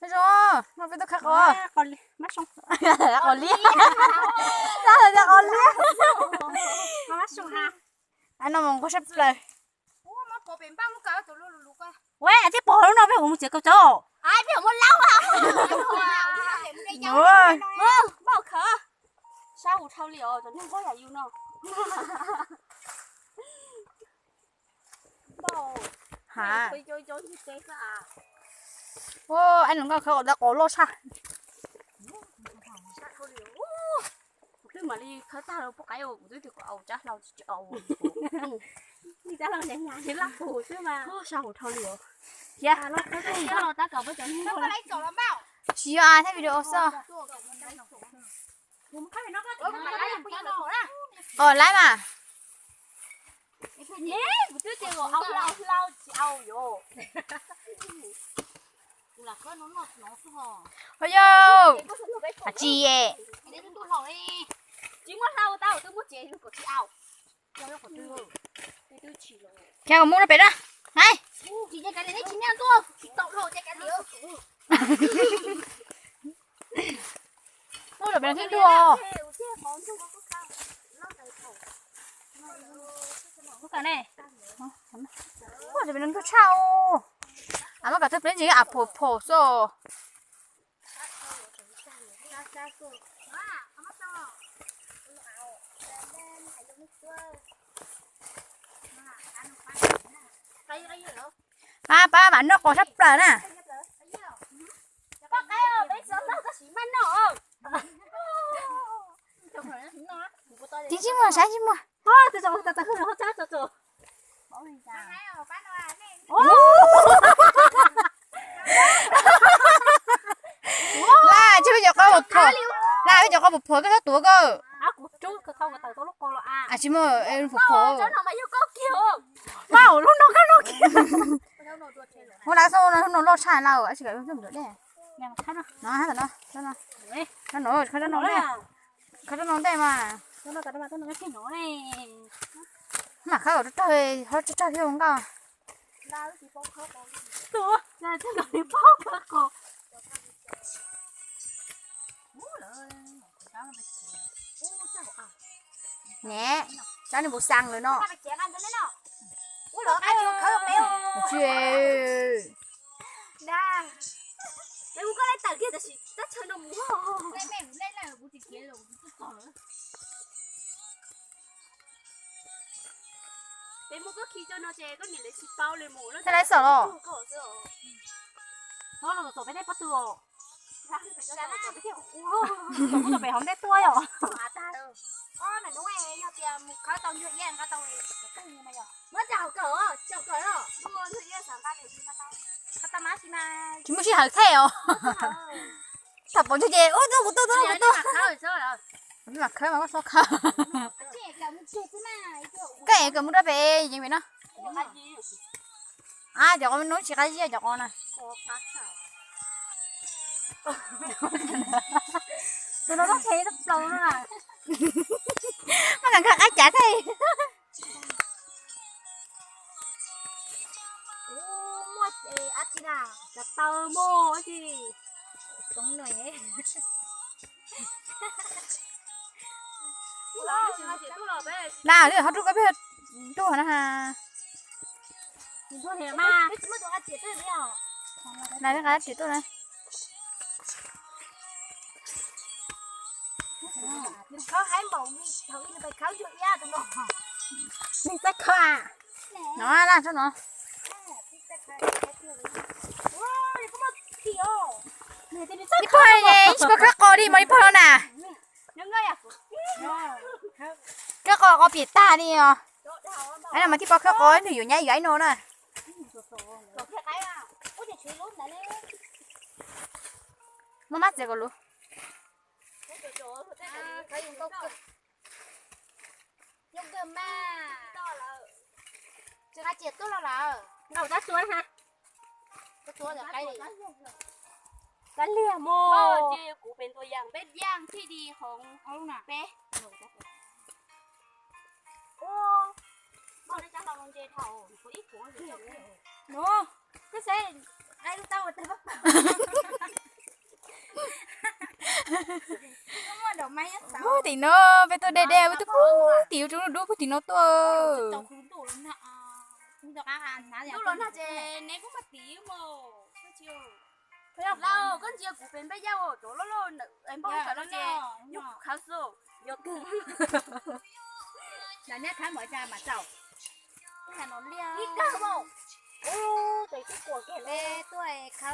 Peb zoo, no peb tuaj khawb qos. Qos liab. Qos liab. Tab hais tias qos liab. Ai no mas nquag sab plaws. Ua, tib pog lub no peb mus txiav kaus tsaus. Sab ua dhau li os, cov niag nquag yam yus no. Ha. Ua, ai nws nkauj khawb qos, qos loj tshaj. Kuv twb mam li khawb tag lawm, poj qaib, kuv twb tias kuv au tsab hlau tsis au. Li tsab hlau nyas nyas thiab laj pus xwb mas. Sab ua dhau li os. Tsis yog, thiab video xwb. Qos laib mas. Kuv twb tias au hlau hlau tsis au yom. Ho yog, tsis es. Tsis muaj hlau tau, twb muab tsev kom tsis au. Khiav kom mus rau pem na. Hais. Ua, pem no thiab dua. Ua, pem no ntug tshaj os. Muab kav tag peb ntsis a phom phom xwb. Pab, pab mam noj qos sab plaws na. Tsis, tsis muaj, saib tsis muaj. Laj, tsis peb cov qos puas phom, laj peb cov qos puas phom koj txhob tuav koj. Tsis muaj, puas phom. Ua lub no, lub no loj tshaj lawm, tsis kam lub no dej. No, no, no, no, no dej mas. Mam khawb kom tsawg tsawg thiab nkauj. Ne, tsab nws puas xaa lawm no. Tsis. Thaij laiv xwb los. Peb hauv ntej tuaj yom. Tsis muaj sij hawm thaij os. Tham pom ntsuag ces ub, tuaj kuv tuaj, tuaj kuv tuaj. Kuv mam khawb mas koj txhob khawb. Koj ev kom mus rau pem yees pem no. Cov qos no tsis qab ziab cov qos na. Tus no loj tshe tau plaws no. Mas koj nkag qab cav thaij. Muaj ab tsi na, cov taw muaj ab tsi. Na, lwm qhov rub koj peb rub na ha. Na, peb qab tsis tuaj na. Nws txawj khawb a. No, laj tso no. Ib pog, ib tsis pog khawb qos li mas ib pog no na. Khawb qos qos piam tag li os. Ai no mas tib pog khawb qos nws yuav nyab yuav ib no na. Muab mab txiav kom luv. Nkaum tab tsuav ha. Kab liag mog. Ces kuv pem ntua yas peb yas thiaj li hov peb. No, koj saib, ai lub tau ua tag pab pab. Tim no peb tuaj de de, peb tuaj puag tim ub, rau lub dub puag tim no tuaj. Ib kawg mas, ub, tes kuj kuam kiag le, tuaj khav